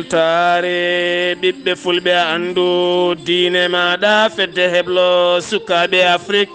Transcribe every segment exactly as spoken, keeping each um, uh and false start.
Taare ɓiɓɓe fulɓe, a anndu diine maaɗa, fedde heblo sukaaɓe Afrik.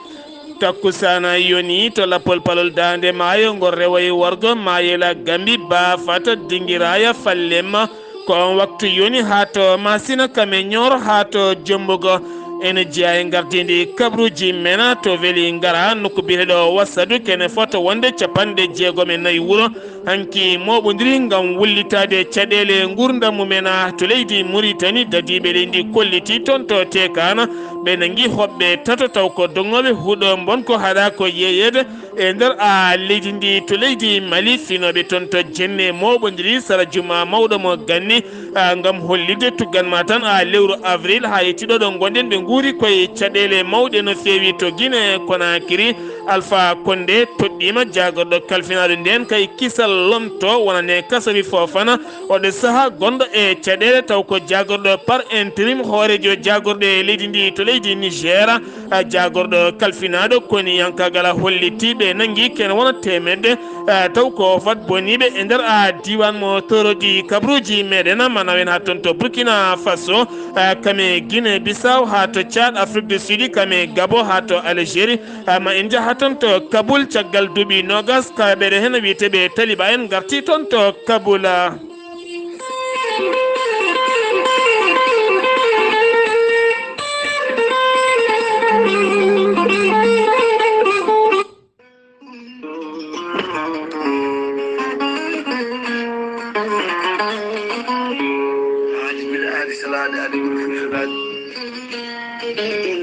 Takkusaana yoni to lappol palol daande maayo, ngol rewoy wargo Maayela, Gambi, Baafata, Dingiraaya, Fallemma. Ko on waktu yoni haa to Masina, Kame Ñooro, haa to Jombugo. Ene jeyaa e ngardiindi kabruuji mena to Vélingara, nokku biyeteeɗo Wassadu, kene fota wonde capanɗe jeegom e nayi wuro. Hanki mooɓondiri ngam wullitaade caɗeele nguurndam mumen to leydi Muritani. Dadiiɓe leydi kolliti toon to Teekaana, ɓe nangi hoɓɓe tato taw ko dognooɓe huɗo mbon ko haɗa ko yeeyeede e nder a leydi ndi to leydi Mali. Finooɓe toon to Jenne mooɓondiri sara juma mawɗo mo ganni, a, ngam hollitde tuggan ma tan a lewru avril haa yetti ɗo ɗo ngonɗen ɓe nguuri koye caɗeele mawɗe no feewi to Gine Konakiri. Alpha Condé toɗɗiima jaagorɗo kalfinaaɗo ndeen kay kisal lomto wonande Kasawi Fofana, oɗo saha gonɗo e caɗeele taw ko jaagorɗo par intérim hooreejo jaagorɗe leydi ndi to leydi Niger. A, jaagorɗo kalfinaaɗo koni yankagala holliti ɓe nangi ken wona teemedde, a, taw ko fat boniiɓe e nder a diiwaan mo torodi kabruuji meɗen manawen haa toon to Burkina Faso, a, kame Guinée Bissau haa to Tchad, Afrique du Sud, kame Gabon haa to Algérie. Ama en njaha toon to Kabul caggal duuɓi noogas, kaɓeɗe heen wiyete ɓe taliba en ngarti toon to Kabul.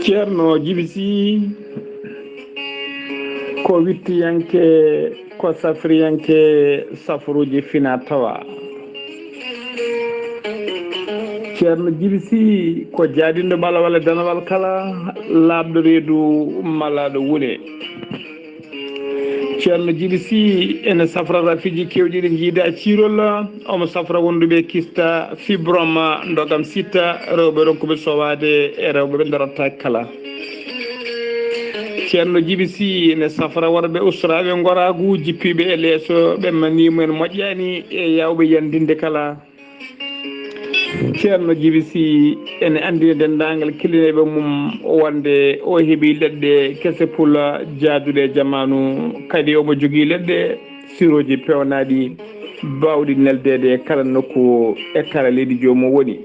Ceerno Jibi Sih ko wittiyanke, ko safriyanke safruuji fina tawa. Ceerno Jibi Sih ko jaadinɗo ɓalawal e danawal kala, laaɓɗo reedu malaaɗo wule. Ceerno Jibi Sih ene safra rafiiji keewɗi ɗi njiida ciirol, omo safra wonduɓe kista fibrome ndogam sitta, rewɓe ronkuɓe sowaade e rewɓe ɓe darattaaki kala. Ceerno Jibi Sih ene safra worɓe usraaɓe ngoraagu, jippiiɓe e leeso, ɓe manii mumen moƴƴaani e yaawɓe yandinde kala. Ceerno Jibi Sih ene anndina denndaangal killineeɓe mum wonde o heɓii leɗɗe kese pula jaaduɗe e jamaanu, kadi omo jogii leɗɗe sirooji peewnaaɗi baawɗi neldeede e kala nokku e kala leydi joomum woni.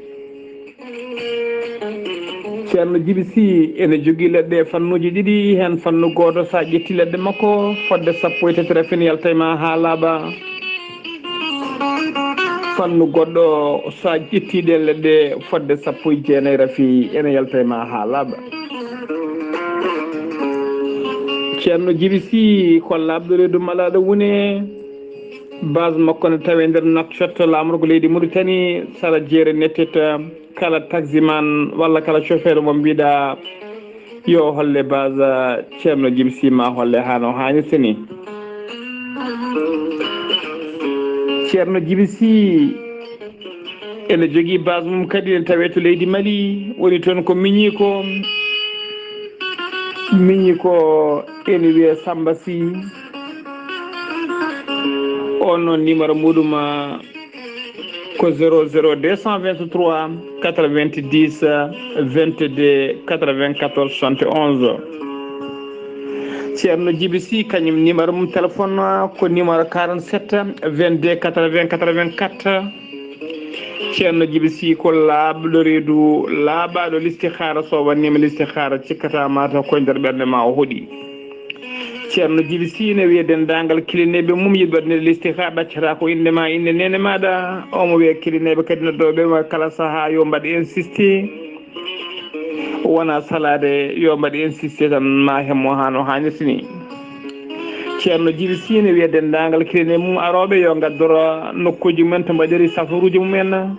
Ceerno Jibi Sih ene jogii leɗɗe e fannuuji ɗiɗi, heen fannu gooto, so a ƴettii leɗɗe makko, fodde sappo e tati rafin yalta e ma haa laaɓa. Fannu goɗɗo, so a ƴettii ɗeen leɗɗe, fodde sappo e jeenayi rafi ene yalta e ma haa laaɓa. Ceerno Jibi Sih ko laaɓɗo reedu malaaɗo wune. Base makko ne tawee nder Nouakchott, laamorgo leydi Mauritanie, sara jeere Netteta. Kala taximan walla kala chauffeur mo mbiɗa yo holle base Ceerno Jibi Sih, ma holle haa no haanirta ni. Ceerno Jibi Sih ene jogii base mum kadi ene tawee to leydi Mali, woni toon ko miñiiko. Miñiiko ene wiyee Samba Sih. On noon numéro muɗum ko zéro zéro deux cent vingt-trois quatre-vingt-dix vingt-deux quatre-vingt-quatorze soixante et onze. Ceerno Jibi Sih, kañum numéro mum téléphone ko numéro quarante-sept vingt-deux quatre-vingts quatre-vingt-quatre. Ceerno Jibi Sih ko laaɓɗo reedu, laaɓaaɗo listihaara. So wannima listihaara, cikkata mataw ko nder ɓernde ma o hoɗi. Ceerno Jibi Sih ne wiya denndaangal kilineeɓe mum yiɗɓe waɗnde listihaara, ɗaccata ko innde ma, innde neene maaɗa. Omo wiya kilineeɓe kadi noddooɓe ma kala sahaa yo mbaɗ insisté. Wona salaade, yo mbaɗ insisté tan ma hemmo haa no haanirta ni. Ceerno Jibi Sih ne wiya denndaangal kilineeɓe mum arooɓe yo ngaddoro nokkuuji mumen to mbaɗiri safaruuji mumen.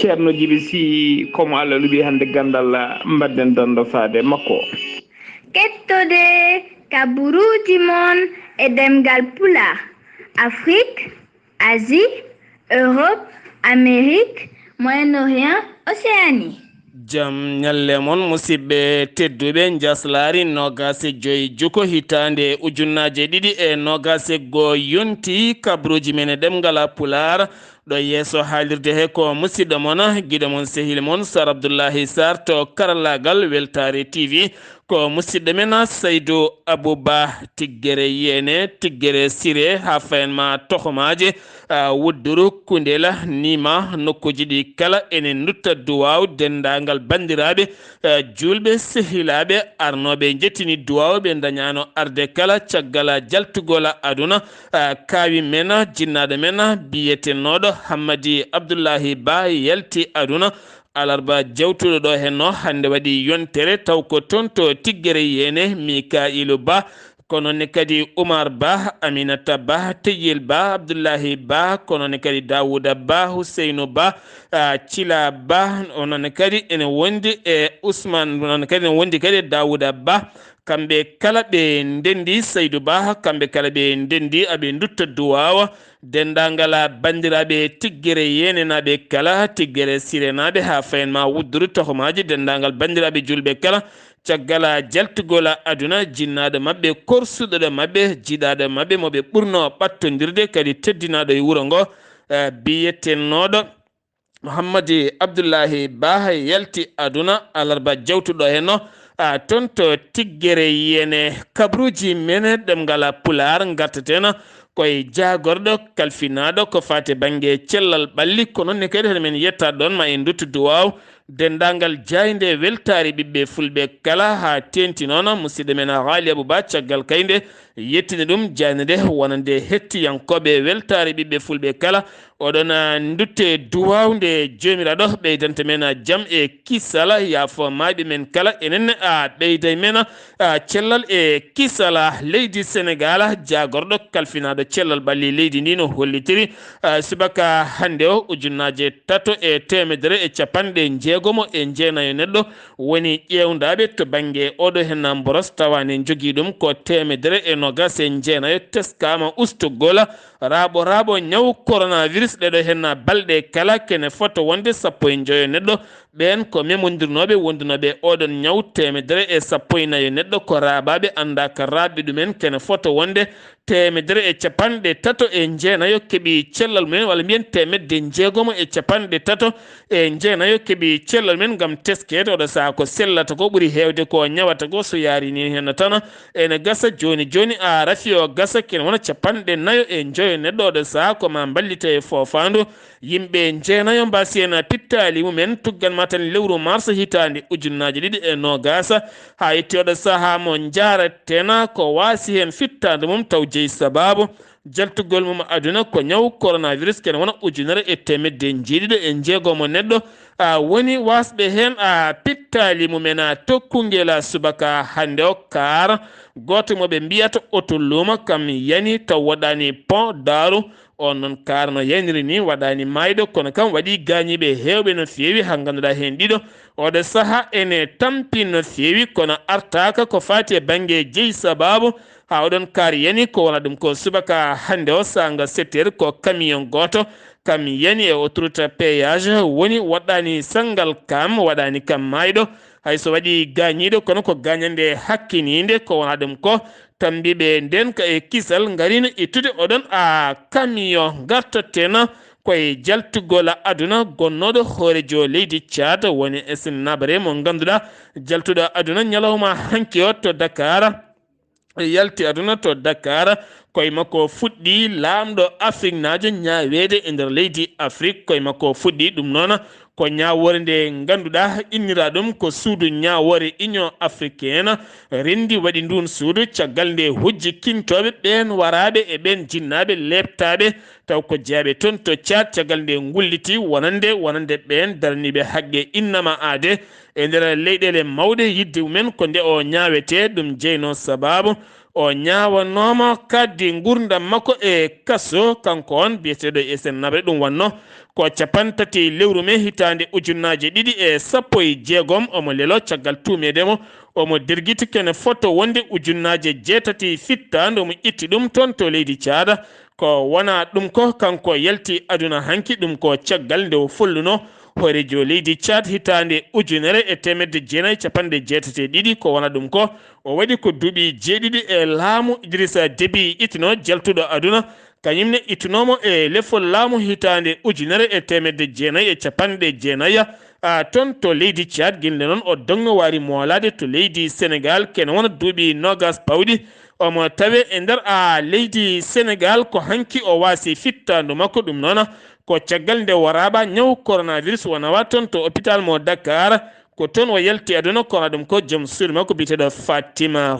Ceerno Jibi Sih, ko mo Allah luɓi hannde ganndal, mbaɗden donndo faade makko. Kettode kaburuuji mon e ɗemngal Pulaar, Afrique, Asie, Europe, Amérique, Moyen-Orient, Océanie. Jam ñalle mon, musidɓe tedduɓe. Njaslaari noogaas e joy juko hitaande ujunnaaje ɗiɗi e noogaas e goo yonti. Kabruuji men e ɗemngal Pulaar, ɗo yeeso haalirde he ko musidɗo mon, giɗo mon, sehil mon, Sar Abdullahi Sar to karallaagal Weltaare T V. Ko musidɗo men Saydu Abuba, Tiggere Yeene, Tiggere Sire, haa fayen ma Tohomaaje, a, Wudduru, Kundela, Nima, nokkuuji ɗi kala ene ndutta duwaaw denndaangal banndiraaɓe, a, juulɓe, sehilaaɓe, arnooɓe njettini duwaaw ɓe ndañaano arde kala caggal jaltugol aduna, a, kaawi men, jinnaaɗo men, biyetenooɗo Hammadi Abdullahi Ba yalti aduna, alarba jawtuɗo ɗo henno hannde waɗi yontere, taw ko toon to Tiggere Yeene, Mika'ilu Ba, ko noon ne kadi Umar Ba, Aminata Ba, Teyel Ba, Abdullahi Ba, ko noon ne kadi Dawuda Ba, Huseynu Ba, a, Cila Ba, onon ne kadi ene wondi e Usman, onon ne kadi ene wondi kadi e Dawuda Ba. Kamɓe kala ɓe ndenndi Saydu Ba, kamɓe kala ɓe ndenndi aɓe ndutta duwaawa denndaangal banndiraaɓe Tiggere Yeenenaaɓe kala, Tiggere Sirenaaɓe, haa fayen ma Wudduru, Tohomaaji, denndaangal banndiraaɓe juulɓe kala, caggal jaltugol aduna, jinnaaɗo maɓɓe, korsuɗo maɓɓe, jiɗaaɗo maɓɓe, mo ɓe ɓurnoo ɓattondirde, kadi teddinaaɗo e wuro ngo, eh, biyetenooɗo Muhammadi Abdullahi Bah yalti aduna alarba jawtuɗo henno, a, toon to Tiggere Yeene. Kabruuji men ɗemngal Pulaar ngartaten koye jaagorɗo kalfinaaɗo ko faati bannge cellal ɓalli, ko noon ne kadi hono men yetta ɗoon ma en nduttu duwaaw denndaangal jaaynde weltaare ɓiɓɓe fulɓe kala, haa teeŋti noon musidɗo men Haali Abuba caggal kaynde yettini ɗum jaaynde nde wonande hettiyankooɓe weltaare ɓiɓɓe fulɓe kala. Oɗon, a, ndutte duwaaw nde Joomiraaɗo ɓeydanta men, a, jam e kisal, yaafo maayɓe men kala, enen, a, ɓeyday men, a, cellal e kisal. Leydi Senegaal, jaagorɗo kalfinaaɗo cellal ɓalli leydi ndi no hollitiri, a, subaka hannde o, ujunnaaje tato e teemedere e capanɗe njeegomo e jeenayo neɗɗo woni ƴeewndaaɓe to bannge oɗo henna mboros, tawa ne njogii ɗum ko teemedere e noogaas e jeenayo teskaama ustugol raaɓo raaɓo ñaw coronavirus. Ɗeɗo henna balɗe kala kene fota wonde sappo e njoyo neɗɗo. Ɓeen ko memondirnooɓe wondunooɓe oɗon ñaw teemedere e sappo e nayo neɗɗo, ko raaɓaaɓe anndaaka raaɓɓe ɗumen kene fota wonde teemedere e capanɗe tato e jeenayo keɓi cellal mumen, walla mbiyen teemedde njeegomo e capanɗe tato e jeenayo keɓi cellal mumen ngam teskeede. Oɗo sahaa ko sellata ko ɓuri heewde ko ñawata ko so yaari ni henna tan ene gasa jooni jooni, a, rafi o gasa kene wona capanɗe nayo e njoyo neɗɗo. Oɗo sahaa ko ma mballita e foofaandu. Yimɓe jeenayo mbasi en pittaali mumen, tuggan ma tan lewru mars hitaande ujunnaaje ɗiɗi e noogaas. Haa itti oɗo sahaa mo njaaraten ko waasi heen fittaandu mum taw jeyi sabaabu jaltugol mum aduna ko ñaw coronavirus kene wona ujunere e teemedde njeeɗiɗo e njeegomo neɗɗo, a, woni waasɓe heen, a, pittaali mumen, a, tokkungel, a, subaka hannde o kaar. Gooto mo ɓe mbiyata Oto Luuma kam yani taw waɗaani pont Daaru. On noon kaar no yayniri ni waɗaani maayɗo, kono kam waɗi gaañiiɓe heewɓe no feewi, haa ngannduɗaa heen ɗiɗo. Oɗo sahaa ene tampi no feewi, kono artaaka ko faati e bannge jeyi sabaabu. Haa oɗon kaar yani ko wona ɗum ko subaka hannde o saanga sept heures ko camion gooto kam yani e autoroute péage woni waɗaani sanngal kam, waɗaani kam maayɗo. Hay so waɗi gaañiiɗo, kono ko gaañannde hakkiniinde, ko wona ɗum ko tambiiɓe nden ka e kisal ngarino ittude oɗon a camion. Ngartaten koye jaltugol aduna gonnooɗo hoorejo leydi Tchad woni Esen Nabre mo ngannduɗaa jaltuɗo aduna ñalawma hanki o to Dakar. Yalti aduna to Dakar, koye makko fuɗɗi laamɗo Afriknaajo ñaaweede e nder leydi Afrik. Koye makko fuɗɗi ɗum noon ko ñaawoore nde ngannduɗaa innira ɗum ko suudu ñaawoore Union Africaine. Renndi waɗi ndun suudu caggal nde hojji kintooɓe ɓeen waraaɓe e ɓeen jinnaaɓe leeptaaɓe taw ko jeyaaɓe toon to Tchad, caggal nde ngulliti wonande, wonande ɓeen daraniiɓe haqqe innama aade e nder leyɗeele mawɗe. Yidde mumen ko nde o ñaawetee, ɗum jeyno sabaabu o ñaawanooma kaddi ngurndam makko e kaso, kanko on biyeteeɗo Esen Nabre. Ɗum wonno ko cappanɗe tati lewru mee hitaande ujunnaaje ɗiɗi e sappo e jeegom, omo lelo caggal tuumeede mo, omo dergiti kene foto wonde ujunnaaje jeetati fittaande, omo itti ɗum toon to leydi Caada. Ko wona ɗum ko kanko yalti aduna hanki, ɗum ko caggal nde o folluno Hooreejo leydi Tchad hitaande ujunere e teemedde jeenayi capanɗe jeetati e ɗiɗi, ko wona ɗum ko o waɗi ko duuɓi jeeɗiɗi e laamu Idrissa Déby itno jaltuɗo aduna. Kañum ne ittunoomo e lefol laamu hitaande ujunere e teemedde jeenayi e capanɗe jeenayi, a, toon to leydi Tchad, gila noon o dogno waari moolaade to leydi Sénégal, kene wona duuɓi noogas pawɗi. Omo tawe e nder, a, leydi Sénégal, ko hanki o waasi fittaandu makko. Ɗum noon ko caggal nde waraaba ñaw coronavirus o nawa toon to hôpital mo Dakar. Ko toon o yalti aduna, kono ɗum ko joom suudu makko biyeteeɗo Fatima,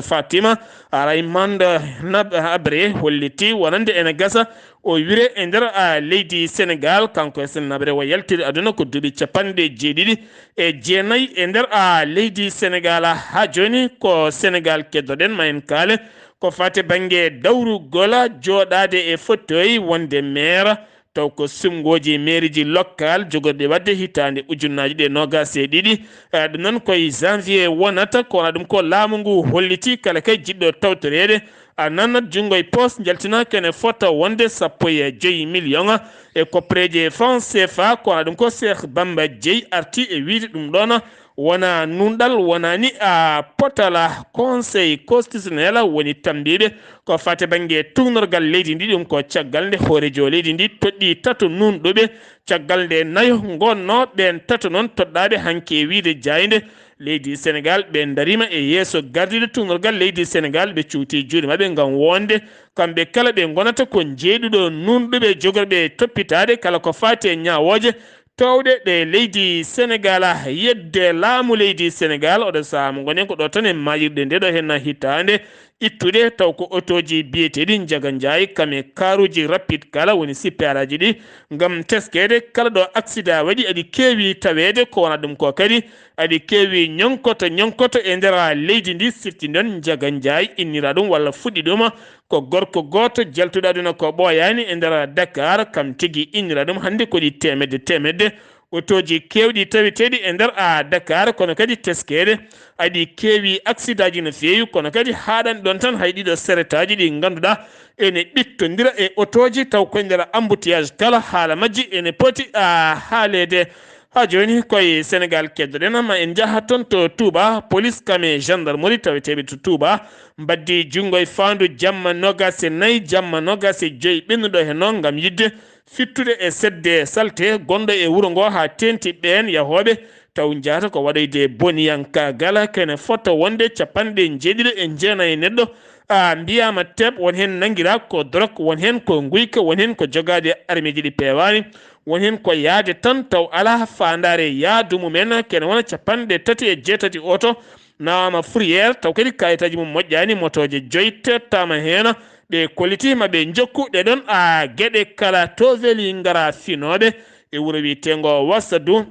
Fatima Raymond Nab-, Habré holliti wonande ene gasa o wire e nder, a, leydi Sénégal. Kanko e Sen Habré o yaltiri aduna ko duuɓi capanɗe jeeɗiɗi e jeenayi e nder, a, leydi Sénégal. Haa jooni ko Sénégal keddoɗen, ma en kaale ko faati bannge dawrugol jooɗaade e fauteuil wonde maire, taw ko suɓngooji mairieji local jogorɗi waɗde hitaande ujunnaaji ɗe noogas e ɗiɗi. Eh, ɗum noon ko e janvier wonata, kono ɗum ko laamu ngu holliti kala kay jiɗɗo tawtoreede, a nannat junngo e poos, njaltina kene fota wonde sappo e joyi million e koppareeje franc C F A, kono ɗum ko Cheikh Bamba Dièye arti e wiyde ɗum ɗoon wona nunɗal, wonani, a, potala. Conseil constitutionnel woni tambiiɓe ko faati bannge tuugnorgal leydi ndi. Ɗum ko caggal nde hooreejo leydi ndi toɗɗi tato nunɗuɓe, caggal nde nayo ngonno. Ɓeen tato noon toɗɗaaɓe hanki e wiyde jaaynde leydi Sénégal, ɓe ndariima e yeeso gardiiɗo tuugnorgal leydi Sénégal, ɓe cuuti juuɗe maɓɓe ngam wonde kamɓe kala ɓe ngonata ko njeeɗuɗo nunɗuɓe jogorɓe toppitaade kala ko faati e ñaawooje toowɗe ɗe leydi Sénégal. Yedde laamu leydi Sénégal, oɗo sahaa mo ngonen ko ɗo tan e maayirɗe nde ɗo henna hitaande, ittude taw ko otooji biyeteeɗi Njaga Njaay, kam e kaaruuji rapide kala woni sippeeraaji ɗi, ngam teskeede kala ɗo aksida waɗi. Aɗi keewi taweede, ko wona ɗum ko kadi aɗi keewi ñonkoto ñonkoto e nder leydi ndi. Sifti nden Njaga Njaay innira ɗum walla fuɗɗi ɗum ko gorko gooto jaltuɗo aduna ko ɓooyaani e nder Dakar, kam tigi innira ɗum hannde ko ɗi teemedde teemedde otooji keewɗi taweteeɗi e nder, a, Dakar, kono kadi teskeede aɗi keewi aksidaaji no feewi, kono kadi haaɗani ɗoon tan hay ɗiɗo seretaaji ɗi ngannduɗaa ene ɓittondira e otooji taw koye nder embouteillage kala haala majji ene poti, a, haaleede. Haa jooni koye Sénégal keddoɗen, ma en njaha toon to Touba, police kam e gendarmerie taweteeɓe to Touba mbaɗdi junngo e faandu jamma noogas e nayi, jamma noogas e joyi ɓennuɗo he noon ngam yiɗde fittude e sedde salte gonɗo e wuro ngo haa teeŋti ɓeen yahooɓe taw njahata ko waɗoyde boniyankaagal. Kene fota wonde capanɗe njeeɗiɗo e jeenayi neɗɗo, a, mbiyaama teep, won heen nanngiraa ko dorog, won heen ko nguyka, won heen ko jogaade armeeji ɗi peewaani, won heen ko yahde tan taw alaa faandaare yahdu mumen. Kene wona capanɗe tati e jeetati oto nawaama fourrière, taw kadi kayitaaji mum moƴƴaani, motooje joyi teettaama heen. Ɓe kolliti ma ɓe njokku ɗe ɗoon, a, geɗe kala to weli ngara finooɓe e wuro wiyeteengo Wasadu.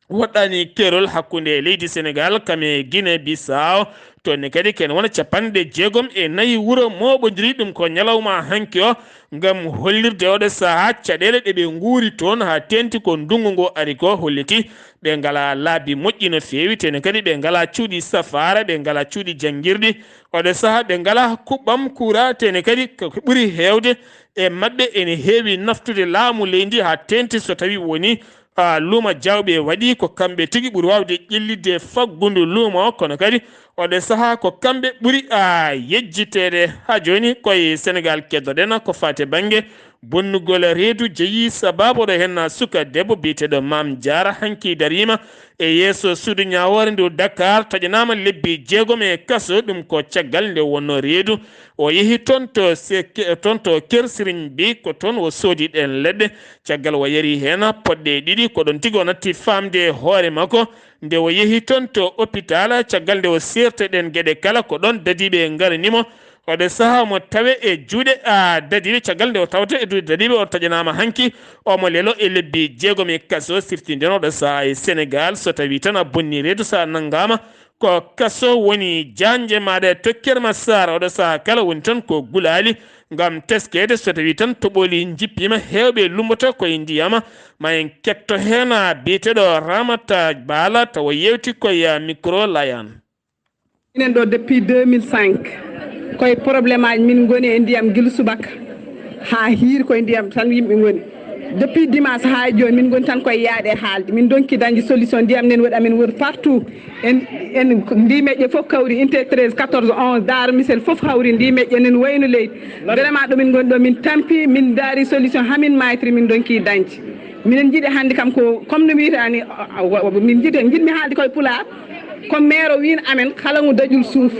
Woɗɗaani keerol hakkunde leydi Sénégal kam e Guinée Bissau. Toon ne kadi kene wona capanɗe jeegom e nayi wuro mooɓondiri. Ɗum ko ñalawma hanki o ngam hollirde oɗo sahaa caɗeele ɗe ɓe nguuri toon haa teeŋti ko ndunngu ngu ari ko holliti ɓe ngalaa laabi moƴƴi no feewi, tene kadi ɓe ngalaa cuuɗi safaara, ɓe ngalaa cuuɗi janngirɗi. Oɗo sahaa ɓe ngalaa kuɓɓam kuuraa, tene kadi ko ɓuri heewde e maɓɓe ene heewi naftude laamu leydi haa teeŋti so tawii woni, a, luuma jawɓe waɗi ko kamɓe tigi ɓuri waawde ƴellitde faggundu luuma o, kono kadi oɗo sahaa ko kamɓe ɓuri, a, yejjiteede. Haa jooni koye Sénégal keddoɗen ko faati bannge bonnugol reedu jeyi sababu oɗo heen suka debbo biyeteeɗo Maam Jaara hanki dariima e yeeso suudu ñaawoore ndu Dakar, taƴanaama lebbi jeegom e kaso. Ɗum ko caggal nde wonnoo reedu o yehi toon to sek-, toon to Kër Sëriñ bi, ko toon o soodi ɗeen leɗɗe. Caggal o yari heen poɗɗe ɗiɗi, ko ɗoon tigi o natti faamde hoore makko. Nde o yehi toon to hôpital, caggal nde o seerti ɗeen geɗe kala, ko ɗoon dadiiɓe ngarani mo. Oɗo sahaa omo tawe e juuɗe, a, dadiiɓe. Caggal nde o tawata e juuɗe dadiiɓe, o taƴanaama hanki omo lelo e lebbi jeegom e kaso. Sifti nden oɗo sahaa e Sénégal, so tawii tan a bonni reedu, so a nanngaama ko kaso woni jaanje maaɗa e tokkere ma saara. Oɗo sahaa kala woni tan ko gulaali ngam teskeede, so tawii tan toɓooli njippiima, heewɓe lummboto koye ndiyam. Ma en ketto heen biyeteeɗo Ramata Bala tawa yeewti koye micro Layan. Minen ɗo depuis deux mille cinq, koye problème aji min ngoni e ndiyam gila subaka haa hiir, koye ndiyam tan yimɓe ngoni. Depuis dimanche haa jooni, min ngoni tan koye yaade e haalde. Min ndonki dañde solution, ndiyam nen waɗi amen woni partout. En, en ndi meƴƴe fof kawri, unité treize, quatorze, onze, Daara Misel fof hawri ndi meƴƴe nen wayno leydi. Vraiment ɗo min ngoni ɗo, min tampi, min ndaari solution, haa min maaytiri, min ndonki dañde. Minen njiɗi hannde kam ko, comme no wiyata ni, a, a, wa-, wa-, min njiɗi, njiɗmi haalde koye Pulaar. Ko maire o wiin amen, kala ngu daƴul suuf.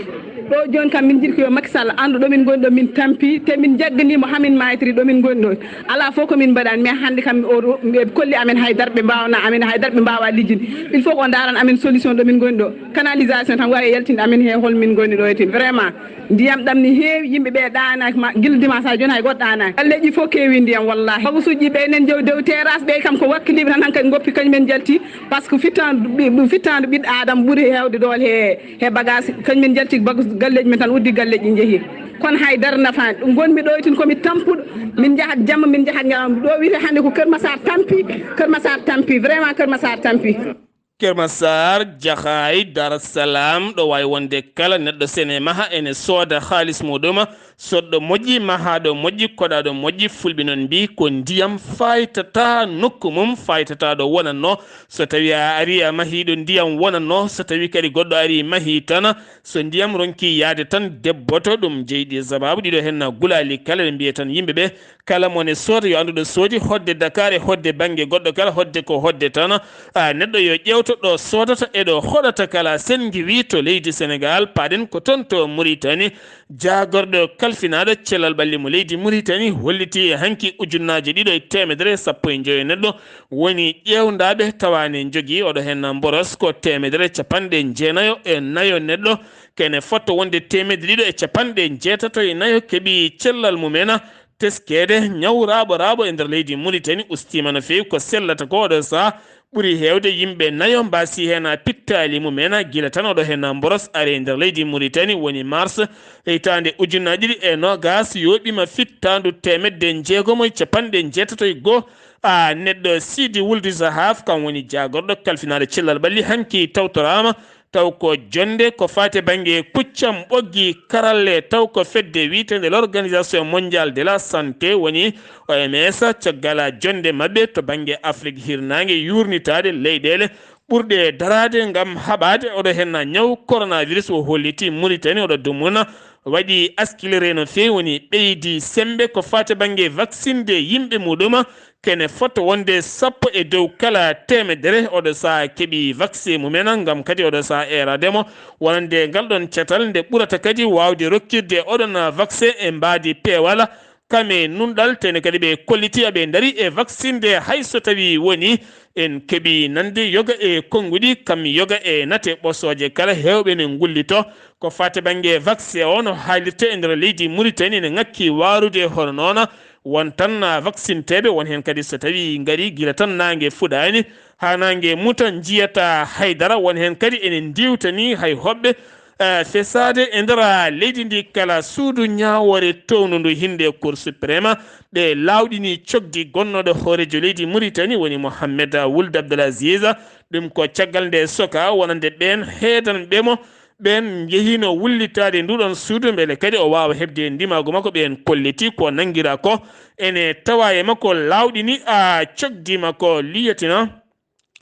Ɗo jooni kam min njiɗi ko yo Macky Sall anndu ɗo min ngoni ɗo, min tampi, te min njagganiimo haa min maaytiri ɗo min ngoni ɗo. Alaa fof ko min mbaɗani, mais hannde kam o, ɓe kolli amen haydara, ɓe mbaawna amen haydara, ɓe mbaawa lijjinde. Il faut ko o ndaarana amen solution ɗo min ngoni ɗo. Canalisation tan waawi yaltinde amen he hol min ngoni ɗo e tin. Vraiment, ndiyam ɗam ni heewi, yimɓe ɓe ɗaanaaki ma, gila dimanche haa jooni hay goɗɗo ɗaanaaki. Galleeji fof keewi ndiyam wallahi. Bagusuuji ɓe enen jaw dew terrasse ɓe kam ko wakki libre tan hankadi ngoppi kañum en njalti. Parce que fittaandu ɓi-, fittaandu ɓiɗɗo Aadama ɓuri heewde doole he, he bagage. Kañum min njalti bagus galleeji men tan uddi galleeji njehi. Kono hay dara nafaani. Ɗum ngonmi ɗo e tun komi tampuɗo. Min njahat jamma, min njahat ñalawma. Ɗo wiyete hannde ko Kër Massar tampi, Kër Massar tampi, vraiment Kër Massar tampi. Kër Massar, Jaxaay, Dar Salaam, ɗo waawi wonde kala neɗɗo sene maha ene sooda haalis muɗum, soɗɗo moƴƴi, mahaaɗo moƴƴi, koɗaaɗo moƴƴi. Fulɓe noon mbii ko ndiyam faaytata nokku mum, faaytata ɗo wonatno. So tawi a ari a mahi ɗo ndiyam wonatno, so tawi kadi goɗɗo ari mahi tan, so ndiyam ronki yaade tan debboto. Ɗum jeyi ɗi sababu ɗiɗo hen gulaali kala ɗe mbiye tan yimɓe ɓe, kala mo ne sooda yo anndu ɗo soodi, hodde Dakar e hodde bannge goɗɗo kala, hodde ko hodde tan. A, neɗɗo yo ƴeewto ɗo soodata e ɗo hoɗata kala. Sen ngiwi to leydi Senegal, paaɗen ko toon to Mauritanie. Jaagorɗo kalfinaaɗo cellal ɓalli mo leydi Mauritanie holliti e hanki ujunnaaje ɗiɗo e teemedere e sappo e njoyo neɗɗo woni ƴeewndaaɓe tawa ne njogii oɗo hen mboros ko teemedere capanɗe jeenayo e nayo neɗɗo, kene fotto wonde teemedde ɗiɗo e capanɗe jeetato e nayo keɓi cellal mumen. Teskeede ñaw raaɓo raaɓo e nder leydi Mauritanie ustiima no feewi. Ko sellata ko oɗo saha ɓuri heewde yimɓe nayo mbaasi heen pittaali mumen, gila tan oɗo heen mboros ari e nder leydi Mauritanie woni mars hitaande ujunnaji ɗiɗi e noogas, yooɓiima fittaandu teemedde jeegomo e capanɗe jeetato e goo. A, neɗɗo Sidi Wuldu Zahaf, kam woni jaagorɗo kalfinaaɗo cellal ɓalli, hanki tawtoraama taw ko jonnde ko faati e bannge kuccam ɓoggi karalle, taw ko fedde wiyeteende l'Organisation Mondiale de la Santé woni O M S, caggal jonnde maɓɓe to bannge Afrik hirnaange yuurnitaade leyɗeele ɓurɗe daraade ngam haɓaade oɗo hen ñaw coronavirus. O holliti Mauritanie oɗo dumuna waɗi askilere no feewi, woni ɓeydi semmbe ko faati e bannge vaccinde yimɓe muɗum. Kene fotto wonde sappo e dow kala teemedere oɗo saha keɓi vaccin mumen, ngam kadi oɗo saha eerademo wonande ngal ɗon catal nde ɓurata kadi waawde rokkirde oɗon vaccin e mbaadi peewal. Kam e nunɗal, tene kadi ɓe kolliti aɓe ndari e vaccinde hay so tawi woni en keɓi nande yoga e konnguɗi, kam yoga e nate ɓosooje kala heewɓe ne ngullito. Ko faati bannge vaccin o no haalirte e nder leydi Mauritanie ne ŋakki waarude hono noona. Won tan vaccinteeɓe, won heen kadi so tawii ngarii gila tan naange fuɗaani haa naange muta, njiyata hay dara. Won heen kadi ene ndiiwtanii hay hoɓɓe, eh, fesaade e nder leydi ndi kala suudu ñaawoore toownundu hinnde Cour suprême. Ɓe laawɗinii cogdi gonnooɗo hooreejo leydi Mauritanie woni Mohamed Wuld Abdel Aziz. Ɗum ko caggal nde soka wonande ɓeen heedanɓe mo ɓeen njehiino wullitaade nduɗon suudu mbele kadi o waawa heɓde ndimaagu makko. Ɓeen kolliti ko nanngiraa ko ene tawaa e makko laawɗini a cogdi makko liyatina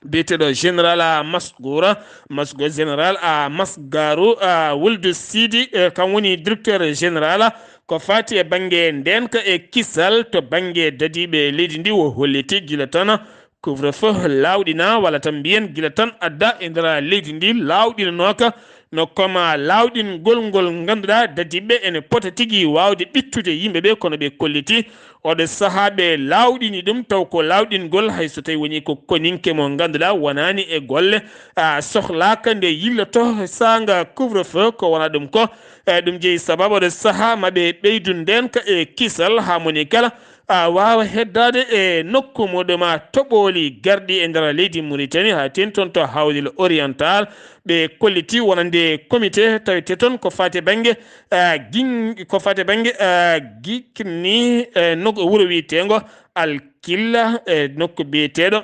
biyeteeɗo général a Masgoura, Masgo général a Masgaru a Wuldu Sidi, eh, kam woni directeur général ko faati e bannge ndeenka e kisal to bannge dadiiɓe leydi ndi. O holliti gila tan couvre-feu laawɗina, walla tan mbiyen gila tan adda e nder leydi ndi laawɗinanooka no koma laawɗingol ngol ngannduɗaa dadiiɓe ene pota tigi waawde ɓittude yimɓe ɓe, kono ɓe kolliti oɗo sahaa ɓe laawɗini ɗum, taw ko laawɗingol hay so tawi woni ko koninke mo ngannduɗaa wonaani e golle, a, sohlaaka nde yilloto saanga couvre-feu. Ko wona ɗum ko, e, ɗum jeyi sababu oɗo sahaa maɓe ɓeydu ndeenka e kisal haa moni kala a waawa heddaade e nokku muɗum a toɓooli garɗi e nder leydi Mauritanie, haa teeŋti toon to Hawdil Oriental. Ɓe kolliti wonande comité tawete toon ko faati bannge, a, gin-, ko faati bannge, a, gikni, e, nokku wuro wiyeteengo Alkilla, e, nokku biyeteeɗo,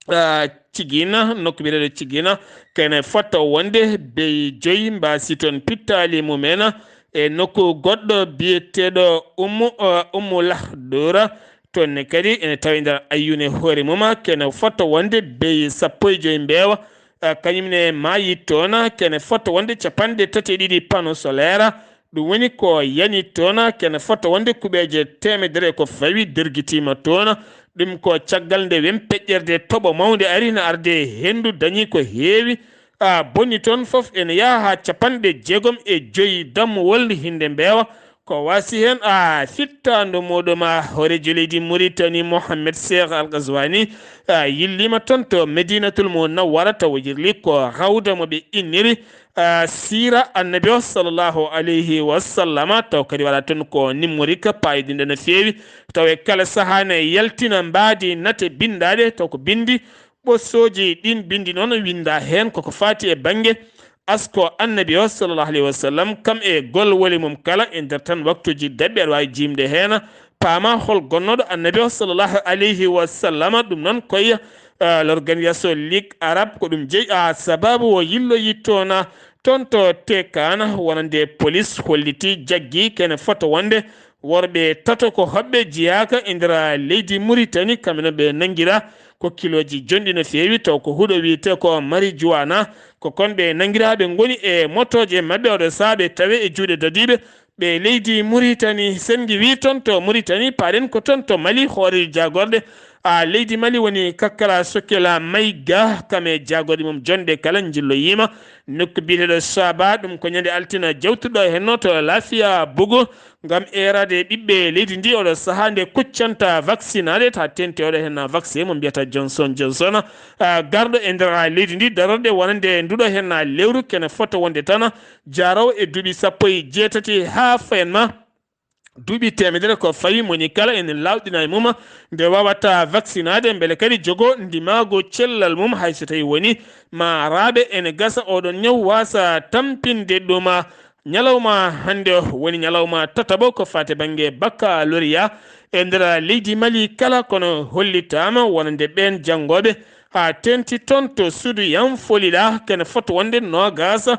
a, Cigina, nokku biyeteeɗo Cigina, kene fotto wonde beyi joyi mbaasi toon pittaali mumen e nokku goɗɗo biyeteeɗo Ummu, a, Ummu Lahdura, Toon ne kadi ene tawi nder ayyune hoore mum, kene fota wonde beyi sappo e joyi mbeewa, eh, kañum ne maayi toon, kene fota wonde capanɗe tati e ɗiɗi panneau solaire. Ɗum woni ko yani toon, kene fota wonde kuɓeeje teemedere ko fawi dergitiima toon. Ɗum ko caggal nde wem peƴƴerde toɓo mawnde ari na arde henndu dañi ko heewi. A bonni toon fof ene yaha haa capanɗe jeegom e joyi dammuwol hinde mbeewa. Ko wasi heen a fittaandu muɗum a hooreejo leydi Muritani Mohammed Cheikh Al Ghazwani, a yilliima toon to Medinatul Munawwara taw yirli ko rawda mo ɓe inniri, a siira annabi o sallallahu alayhi wa sallama, taw kadi waɗa toon ko numérique paayodinɗo no feewi. Taw e kala sahaa ne yaltina mbaadi nate binndaaɗe, taw ko binndi ɓosooji. Ɗiin binndi noon winnda heen koko faati e bannge asko annabi o sallallahu alayhi wa sallam, kam e golwole mum kala e nder tan waktuuji daɓɓi aɗa waawi jiimde heen, paama hol gonnooɗo annabi o sallallahu alayhi wa sallam. Ɗum noon koye, eh, l'organisation Ligue Arabe ko ɗum jeyi, a sababu o yilloyi toon, toon to Tekana, wonande police holliti jaggi kene fota wonde worɓe tato ko hoɓɓe jiyaaka e nder leydi Muritani, kamɓe noon ɓe nanngira ko kilooji jonɗi no feewi, taw ko huɗo wiyetee ko marijuana, ko kon ɓe nanngira, ɓe ngoni e motooje maɓɓe, oɗo sahaa ɓe tawe e juuɗe dadiiɓe. Ɓe leydi Muritani, Senngi wi toon to Muritani, paaɗen ko toon to Mali, hooreejo jaagorɗe a leydi Mali woni Kakkala Sokela Mayga, kam e jaagorɗe mum jonɗe kala njilloyiima nokku biyeteeɗo Saba, ɗum ko ñande altina jawtuɗo henno to Lafiya Bugu, ngam eeraade ɓiɓɓe leydi ndi oɗo sahaa nde kuccanta vaccinaade, ta tenti oɗo hen vaccin mo mbiyata Johnson Johnson, a, garɗo e nder leydi ndi darorde wonande nduɗo hen lewru kene fota wonde tan jaarowo e duuɓi sappo e jeetati haa fayan ma duuɓi teemedere ko fawi, moni kala ene laawɗina e mum nde wawata vaccinaade, mbele kadi jogo ndimaagu cellal mum, hay so tawi woni ma raaɓe ene gasa oɗon ñaw waasa tampinde ɗum. Ñalawma hannde o woni ñalawma tataɓo ko faati bannge baccalauréat e nder leydi Mali kala, kono hollitaama wonande ɓeen janngooɓe haa teenti toon to Suudu Yam Folila, kene fota wonde noogaas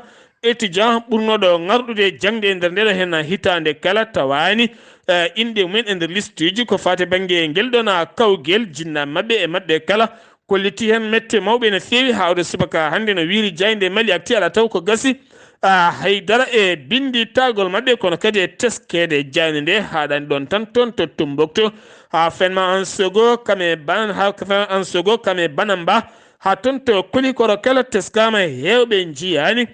étudiant ɓurnooɗo ŋarɗude jaŋde e nder ndeɗo hen hitaande kala tawaani, eh, inɗe mumen e nder listuuji ko faati bannge ngel ɗoon kawgel, jinnaaɓe maɓɓe e maɓɓe kala kolliti heen mette mawɓe no feewi. Haa oɗo subaka hannde no wiiri jaaynde Mali Actu, alaa taw ko gasi, a, haydara e binnditagol maɓɓe, kono kadi e teskeede jaaynde nde haaɗani ɗoon tan toon to Tumbuktu, haa Fenma Ansogo, kam e Ban-, haa Fenma Ansogo, kam e Banamba, haa toon to Kulikoro kala teskaama, heewɓe njiyaani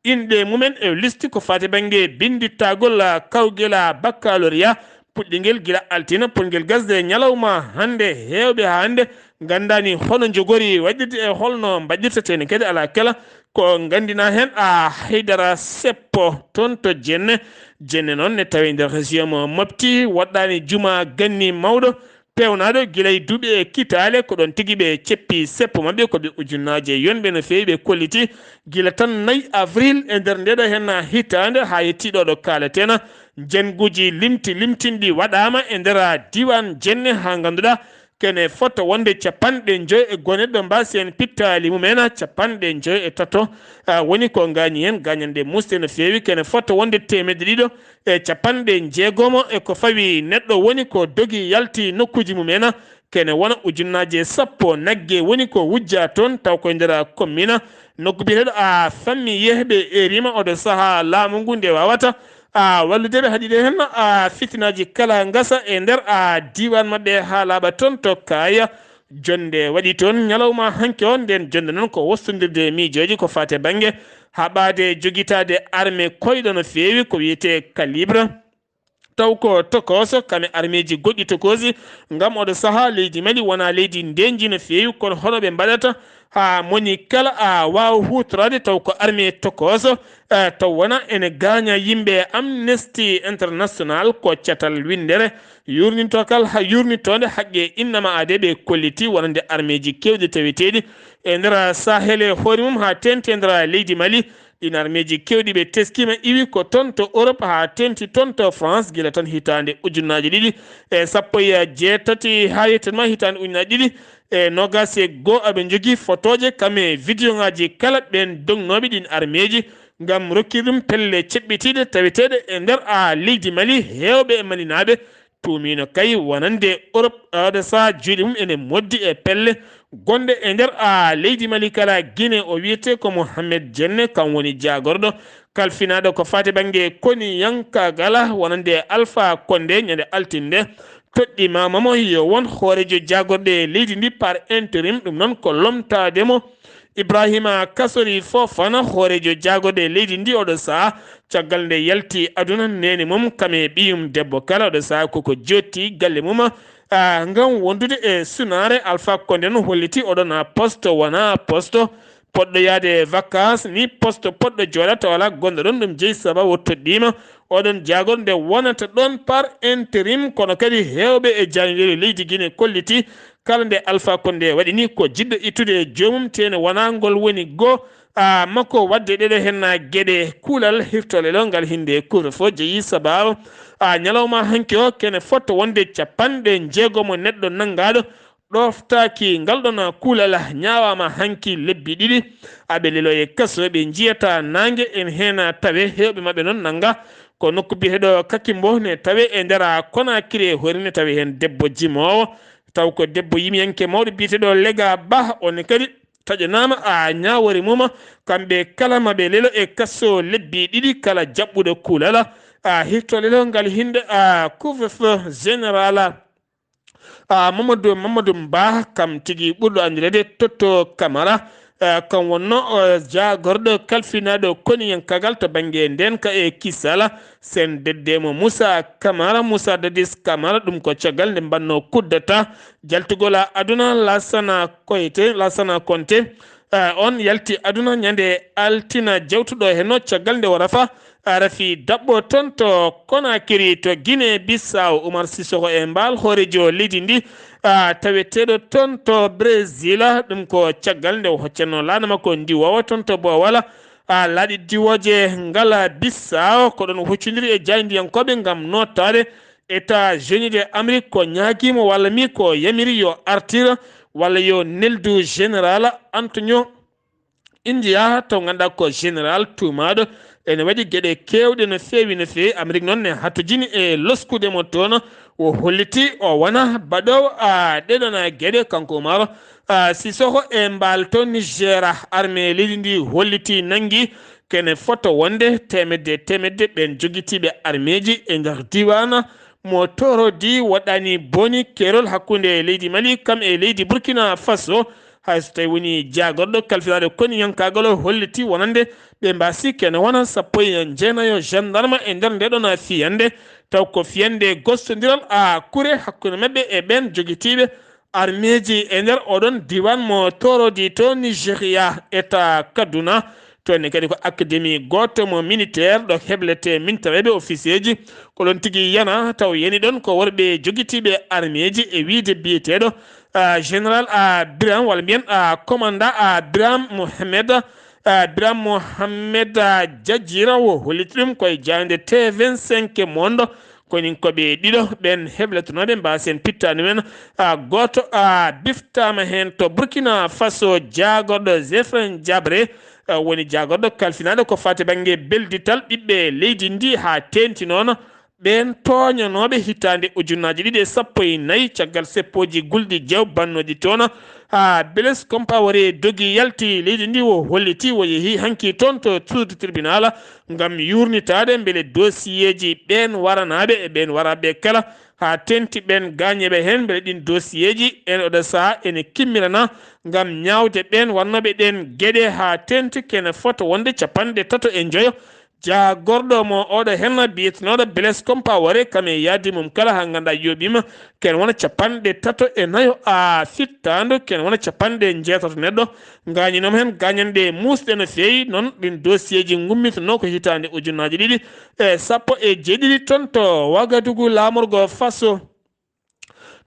inɗe mumen e listi ko faati bannge binnditagol, a, kawgel, a, baccalauréat, puɗɗingel gila altine, potngel gasde ñalawma hannde. Heewɓe haa hannde nganndaani hono njogori waɗirde e holno mbaɗirta, tene kadi alaa kala ko nganndina heen, a, haydara seppo toon to Jenne. Jenne noon ne tawi nder région mo Mopti, woɗɗaani juma ganni mawɗo peewnaaɗo gila e duuɓi e kitaale, ko ɗoon tigi ɓe ceppi seppo maɓɓe, ko ɓe ujunnaaje yonɓe no feewi, ɓe kolliti gila tan nayi avril e nder ndeɗo hen hitaande haa yetti ɗo ɗo kaaleten. Jannguuji limti limtinɗi waɗaama e nder diiwaan Jenne haa ngannduɗaa kene fota wonde capanɗe njoyo e gonetɗo mbaasi en pittaali mumen, capanɗe njoyo e tato, a, woni ko ngaañi heen, gaañanɗe muusɗe no feewi, kene fota wonde teemedde ɗiɗo e capanɗe njeegomo e ko fawi neɗɗo woni ko dogi yalti nokkuuji mumen, kene wona ujunnaaje sappo nagge woni ko wujja toon, taw koye nder commune, nokku biyeteeɗo a fammi yehɓe erima oɗo sahaa laamu ngu nde wawata a wallude ɓe haɗiɗe heen a fitinaaji kala ngasa e nder a diiwaan maɓɓe haa laaɓa toon to Kaaya. Jonnde waɗi toon ñalawma hanki o, nden jonnde noon ko wostondirde miijooji ko faati e bannge haɓaade jogitaade arme koyɗo no feewi ko wiyetee calibre. Taw ko tokooso, kam e armeeji goɗɗi tokoosi, ngam oɗo sahaa leydi Mali wonaa leydi ndeenji no feewi, kono hono ɓe mbaɗata haa moni kala a waawa huutoraade taw ko armee tokooso, eh, taw wona ene gaaña yimɓe. Amnesty International ko catal winndere yurnitokal ha yurnitoonde haqqe innama aade ɓe kolliti wonande armeeji keewɗi taweteeɗi e nder Sahel e hoore mum haa teeŋti e nder leydi Mali. Ɗiin armeeji keewɗi ɓe teskiima iwi ko toon to Europe haa teeŋti toon to France gila tan hitaande ujunnaaje ɗiɗi e sappo e jeetati haa yettan ma hitaande ujunnaaje ɗiɗi e noogaas e goo. Aɓe njogii fotooje kam e videoŋaaji kala ɓeen dognooɓe ɗiin armeeji ngam rokkirde ɗum pelle ceɓɓitiiɗe taweteeɗe e nder a leydi Mali. Heewɓe e Malinaaɓe tuumiino kay wonande Europe, oɗo sahaa juuɗe mum ene moddi e pelle gonɗe e nder, a, leydi Mali kala Guinée. O wiyetee ko Mohamed Jenne, kam woni jaagorɗo kalfinaaɗo ko faati bannge koniyankaagal wonande Alpha Condé ñande altinde. Toɗɗiima mo yo won hooreejo jaagorɗe leydi ndi par intérim, ɗum noon ko lomtaade mo. Ibrahima Kasori Fofana, hooreejo jaagorɗe leydi ndi oɗo sahaa, caggal nde yalti aduna, neene mum kam e ɓiyum debbo kala oɗo sahaa koko jooɗti galle mum, a, ngam wondude e sunaare. Alpha Condé no holliti oɗon a poste wona poste poɗɗo yaade vacances, ni poste poɗɗo jooɗata wala gonɗo ɗon. Ɗum jeyi sababu o toɗɗiima oɗon jaagorɗe nde wonata ɗon par intérim, kono kadi heewɓe e jaanirɗe leydi Guinée kolliti kala nde Alpha Condé waɗi ni ko jiɗɗo ittude e joomum, tene wona ngol woni go, a, makko waɗde ɗeɗo henna geɗe. Kuulal hirtolelo ngal hinde couvre-feu jeyi sababu, a, ñalawma hanki o kene fotto wonde capanɗe jeegomo neɗɗo nanngaɗo ɗoftaaki. Ngal ɗon kuulal ñaawama hanki lebbi ɗiɗi. Aɓe lelo e kaso, ɓe njiyata naange en hena tawe. Heewɓe maɓɓe noon nannga ko nokku biyeteɗo Kakimbo ne tawe e nder Konakiri, e hoore ne tawe heen debbo jimoowo. Taw ko debbo yimiyanke mawɗo biyeteɗo Lega Ba, on kadi taƴanaama a ñaawore mum. Kamɓe kala maɓe lelo e kaso lebbi ɗiɗi kala jaɓɓuɗo kuulal a hirto lelo ngal hinde a couvre-feu général. A Mamadou, Mamadou Mba, kam tigi ɓurɗo anndireede Toto Camara, a, kam wonno, a, jaagorɗo kalfinaaɗo koniyankagal to bannge ndeenka e kisal. Sen dedde mo Moussa Camara, Moussa Dadis Camara, ɗum ko caggal nde mbanno kuddata jaltugol a aduna Lassana Koyte, Lassana Konte, a, on yalti aduna ñande altina jawtuɗo henno caggal nde o rafa, a, rafi daɓɓo toon to Konakiri to Guinée Bissau. Oumar Sissoko Embalo, hooreejo leydi ndi, a, taweteeɗo toon to Brésil, ɗum ko caggal nde o hoccanno laana makko ndiwoowa toon to Bowala, a, laaɗe diwooje ngala Bissau, ko ɗon o huccondiri e jaayndiyankooɓe ngam nootaade États-Unis de Amérique, ko ñaagiimo walla mi ko yamiri yo artir walla yo neldu général Antonio India, taw ngannduɗaa ko général tuumaaɗo ene waɗi geɗe keewɗe no feewi, no feewi. Amérique noon ne hatojini e loskude mo toon. O holliti o wona baɗoowo, a, ɗeɗon geɗe, kanko Umaro, a, Sissoko Embalo to Niger. Armée leydi ndi holliti nanngi kene fotto wonde teemedde, teemedde ɓeen jogitiiɓe armeeji e nder diiwaan mo Torodi waɗani boni keerol hakkunde leydi Mali kam e leydi Burkina Faso. Hay so tawi woni jaagorɗo kalfinaaɗo koniyankaagal o holliti wonande ɓe mbaasi kene wona sappo e jeenayo gendarme e nder nde ɗon fiyande, taw ko fiyande gostondiral a kure hakkunde maɓɓe e ɓeen jogitiiɓe armeeji e nder oɗon diiwaan mo Torodi to Nigeria, eta Kaduna. Toon ne kadi ko akademi gooto mo militaire ɗo heblete mintareeɓe ofisieeji. Ko ɗon tigi yana taw yani ɗon ko worɓe jogitiiɓe armeeji e wiyde biyeteeɗo, a, général Abraham, walla mbiyen, a, commandant Abraham Mohamed, a, Abraham Mohamed, a, Jajira, o holliti ɗum koye jaaynde T vingt-cinq Monde. Konin ko ɓe ɗiɗo ɓeen heblatonooɓe mbaasen pittaani men, a, gooto, a, biftaama heen to Burkina Faso, jaagorɗo Zéphirin Diabré, a, woni jaagorɗo kalfinaaɗo ko faati bannge beldital ɓiɓɓe leydi ndi, haa teenti noon ɓeen tooñanooɓe hitaande ujunnaaji ɗiɗi e sappo e nayi caggal seppooji gulɗi jeew bannooji toon. A, Blaise Compaoré dogi yalti leydi ndi, o holliti o yehi hanki toon to suudu tribunal ngam yuurnitaade mbele dossier ji ɓeen waranaaɓe e ɓeen waraaɓe kala, haa teenti ɓeen gaañeeɓe heen, mbele ɗiin dossier ji en oɗo sahaa ene kimmirana ngam ñaawde ɓeen wannooɓe ɗeen geɗe, haa teenti kene fota wonde capanɗe tato e njoyo. Jaagorɗo mo oɗo henna biyetenooɗo Blaise Compaoré, kam e yaadi mum kala haa ngannduɗaa yooɓiima, ken wona capanɗe tato e nayo a fittaandu, ken wona capanɗe njeetato neɗɗo ngaañinooma heen gaañanɗe muusɗe no feewi. Noon ɗiin dossier ji ngummitonoo ko hitaande ujunnaaji ɗiɗi e sappo e jeeɗiɗi toon to Ouagadougou, laamorgo Faso.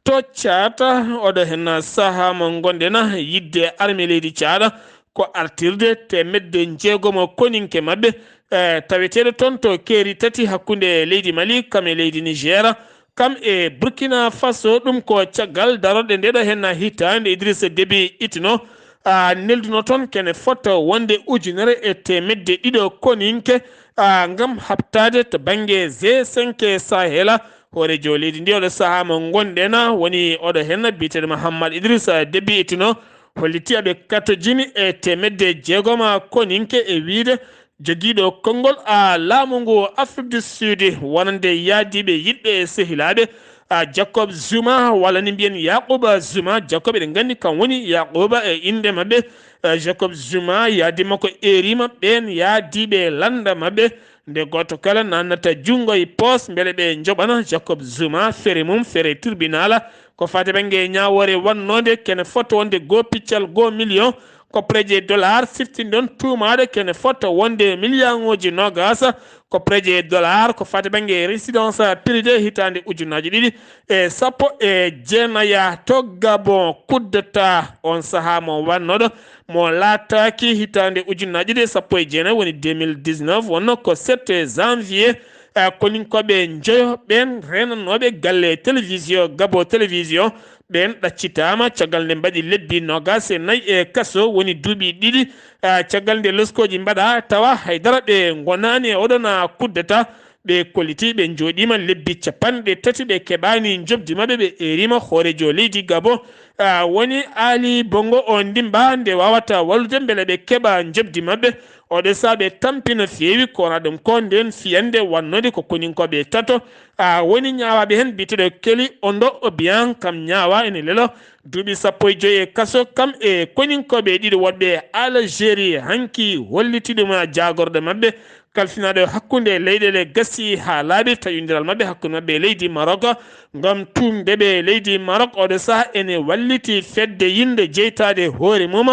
To Caad, oɗo henna sahaa mo ngonɗen yiɗde armée leydi Caad ko artirde teemedde njeegomo koninke maɓɓe, e, taweteeɗo toon to keeri tati hakkunde leydi Mali kam e leydi Niger, kam e Burkina Faso. Ɗum ko caggal darorɗe ndeɗo henna hitaande Idrissa Déby Itno, a, nelduno toon kene fota wonde ujunere e teemedde ɗiɗo koninke, a, ngam haɓtaade to bannge G cinq Sahel, Hooreejo leydi ndi oɗo sahaa mo ngonɗen woni oɗo heen biyeteeɗo Mahammad Idrissa Déby Itno, hollitii aɓe katojini e teemedde jeegom koninke e wiyde jogiiɗo konngol a laamu ngu Afrique du Sud wonande yaadiiɓe yiɗɓe e sehilaaɓe a Jacob Zuma walla ni mbiyen Yakuba Zuma. Jacob eɗen nganndi kam woni Yakuba e innde maɓɓe. Eh, Jacob Zuma yaadiima ko eeriima ɓeen yaadiiɓe lannda maɓɓe nde gooto kala naatnata junngo e poos mbele ɓe njoɓana Jacob Zuma fere mum fere tribunal. Ko faati bannge ñaawoore wannoonde kene fota wonde goo piccal goo miliyon ko projet dollar siftinɗon tuumaaɗo kene fota wonde miliyaŋooji noogaas ko projet dollar ko faati bannge résidence privée hitaande ujunnaaji ɗiɗi e sappo e jeenaya to Gabon. Coup d'État on sahaa mo wannooɗo mo laataaki hitaande ujunnaaji ɗiɗi e sappo e jeenayi woni deux mille dix-neuf wonno ko sept janvier. Eh, koninkooɓe njoyo ɓeen reenannooɓe galle télévision Gabon télévision ɓeen ɗaccitaama caggal nde mbaɗi lebbi noogaas e nayi e kaso woni duuɓi ɗiɗi. Eh, caggal nde loskooji mbaɗa tawa haydara ɓe ngonaani e oɗon coup d'État ɓe kollitii ɓe njooɗiima lebbi capanɗe tati ɓe keɓaani njoɓdi maɓɓe ɓe eeriima hooreejo leydi Gabon. Ah, woni Ali Bongo o ndimba nde waawata wallude mbele ɓe keɓa njoɓdi maɓɓe. Oɗo sahaa ɓe tampi no feewi ko wona ɗum ko ndeen fiyannde wannoode ko koninkooɓe tato. Ah, woni ñaawaaɓe heen biyeteeɗo Keli Ondo Obiang kam ñaawa ene lelo duuɓi sappo e joyi e kaso kam e koninkooɓe ɗiɗo woɗɓe Algérie hanki hollitii ɗum jaagorɗo maɓɓe kalfinaaɗo hakkunde leyɗeele gasi haa laaɓi taƴondiral maɓɓe hakkunde maɓɓe e leydi Maroc ngam tuumde ɓe leydi Maroc oɗo sahaa ene walliti fedde yinde jeytaade hoore mum.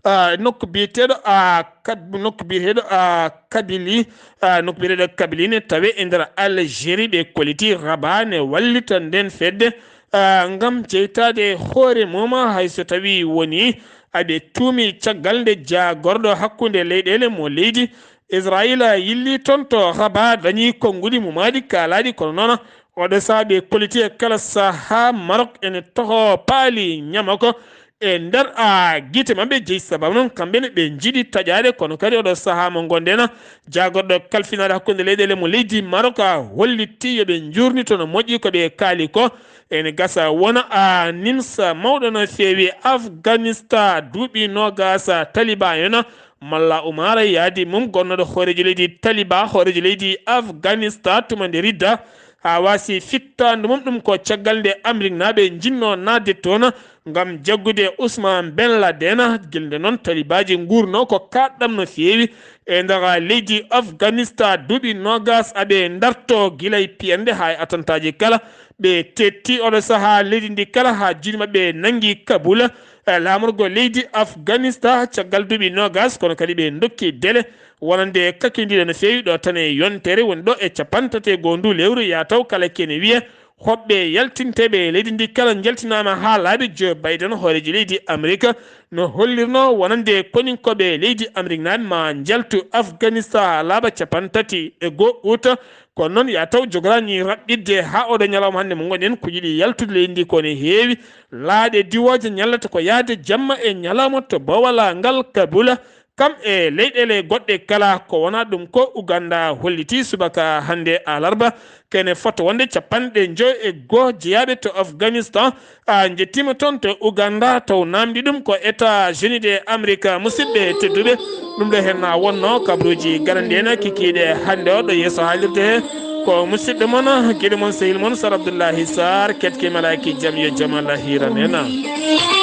Ah, nokku biyeteeɗo a kab nokku biyeteeɗo a kabili ah, nokku biyeteeɗo kabili ne tawe e nder Algérie ɓe kolliti Rabat ne wallita nden fedde ah, ngam jeytaade hoore mum hay so tawi woni aɓe tuumi caggal nde jaagorɗo hakkunde leyɗeele mo leydi Israila yilli toon to Rabat dañi konnguɗi mumaaɗi kaalaaɗi kono noon oɗo sahaa ɓe kolliti e kala sahaa Maroc ene toho paali ñamako e nder a gite maɓɓe jeyi sababu noon kamɓe ne ɓe njiɗi taƴaade kono kadi oɗo sahaa mo ngonɗen jaagorɗo kalfinaade hakkunde leyɗeele mo leydi Maroc a hollitti yoɓe njuurnito no moƴƴi ko ɓe kaali ko ene gasa wona a nimsa mawɗo no feewi Afghanistan duuɓi noogaas taliban en Malla Umar yaadi mum gonnoɗo hooreejo leydi Taliba hooreejo leydi Afghanistan tuma nde ridda haa waasi fittaandu mum ɗum ko caggal nde Amrik naaɓe njinnoo naatde toon ngam jaggude Usman Ben Laden gilnde noon talibaaji nguurnoo ko kaaɗɗam no feewi e nder leydi Afghanistan duuɓi noogaas aɓe ndarto gila e piyannde haa e atantaaji kala ɓe tetti oɗo sahaa leydi ndi kala haa juuɗe maɓɓe nanngi Kabul e laamorgo leydi Afghanistan caggal duuɓi noogas kono kadi ɓe ndokki dele wonande kakindiɗo no feewi ɗo tan e yontere woni ɗo e capantate goo ndu lewru yataw kala kene wiye hoɓɓe yaltinteɓe e leydi ndi kala jaltinaama haa laaɓi Joe Biden hooreejo leydi Amerika no hollirno wonande koninkoɓe leydi Amerik naaɓe ma njaltu Afghanistan haa laaɓa capantati e goo uta kono noon yataw jogorani raɓɓiɗde haa oɗo ñalawma hannde mo ngonɗen ko yiɗi yaltude leydi ndi ko ne heewi laaɗe diwooje ñallata ko yahde jamma e ñalawma to bowala ngal Kabula kam e leyɗeele goɗɗe kala ko wona ɗum ko Uganda holliti subaka hannde alarba kene fota wonde capanɗe joy e goo jeyaaɓe to Afghanistan a njettiima toon to Uganda taw naamndi ɗum ko États-Unis de Amerika musidɓe tedduɓe ɗum ɗo heen na wonno kabruuji garanɗi en kikiiɗe hannde o ɗo yeeso haalirde he ko musidɗo mon giɗo mon sehil mon Sar Abdoullahi Sar ketke malaaki jam yo jam Allah hiiran en